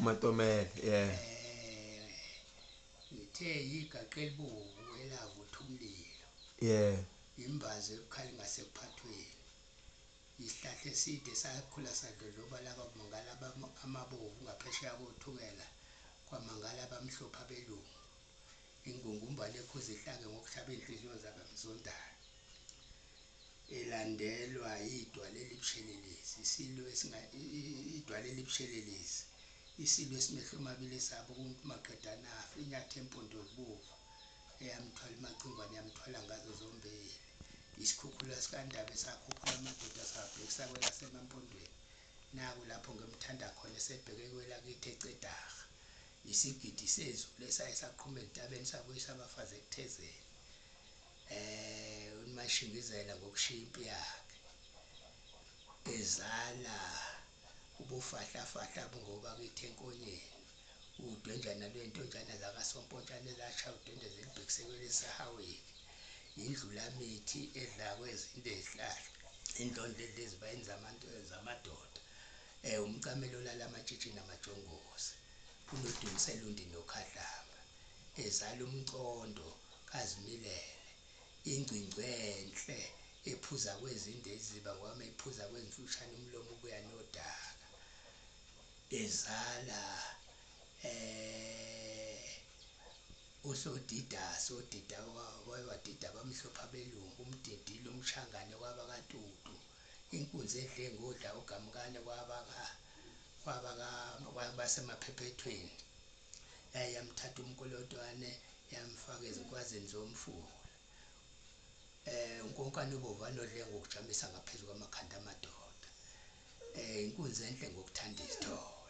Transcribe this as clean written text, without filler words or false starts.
Matomela, yeah. Ngithe yigaqa elibomvu elavutha umlilo. Yeah. Imbazo ebukhali ngasekuphathweni. Isihlahla eside sakhula sadlondlobala kwamangala amabomvu ngaphesheya koThukela, kwamangala abamhlophe abelungu. Ingungumbane ekhuza ihlange ngokuhlaba iy'nhliziyo zabamzondayo. Elandelwa idwala elibushelelezi, isilo esinga idwala elibushelelezi, isilo esimehlo mabili esabo kumuntu maqedana afe, inyathi empondo zibomvu eyamthwala uMacingwane yamthwala ngazo zombili. Isikhukhula sikaNdaba esakhukhula amadoda sabhekisa kwelaseMampondweni. Naku lapho ngimthanda khona esebheke kwelakithi eCedarha. Isigidi sezulu esaye saqhuma ezintabeni sabuyisa abafazi ekuthezeni. UMashingizela ngokushiya impi yakhe ezala ubufahlafahla bungobakithi eNkonyeni. Udwenjana lwentonjana zakwaSompontshana ezashaya udwendwe zilubhekise kweliseHawiki. Indlulamithi edla kwezinde izihlahla, indlondlo edla ezibayeni zamadoda. Umcamelo olala amatshitshi namajongosi, unodumisela undi nokhahlamba, ezala umcondo kaZimilele, ingcingcwe enhle ephuza kwezinde iziba ngoba mayiphuza kwezimfushane umlomo ubuya nodaka, ezala usodidasi odida wayewadida abamhlophe abelungu, umdidile umshangane kwabakatutu, inkunzi edle ngodla ugamkane kwabasemaphephethweni, yayamthatha umkolotwane yamfaka ezinkwazini zomfula. Unkonkane obovana odle ngokujamisa ngaphezu kwamakhanda amadoda. Inkunzi enhle ngokuthanda izithombe.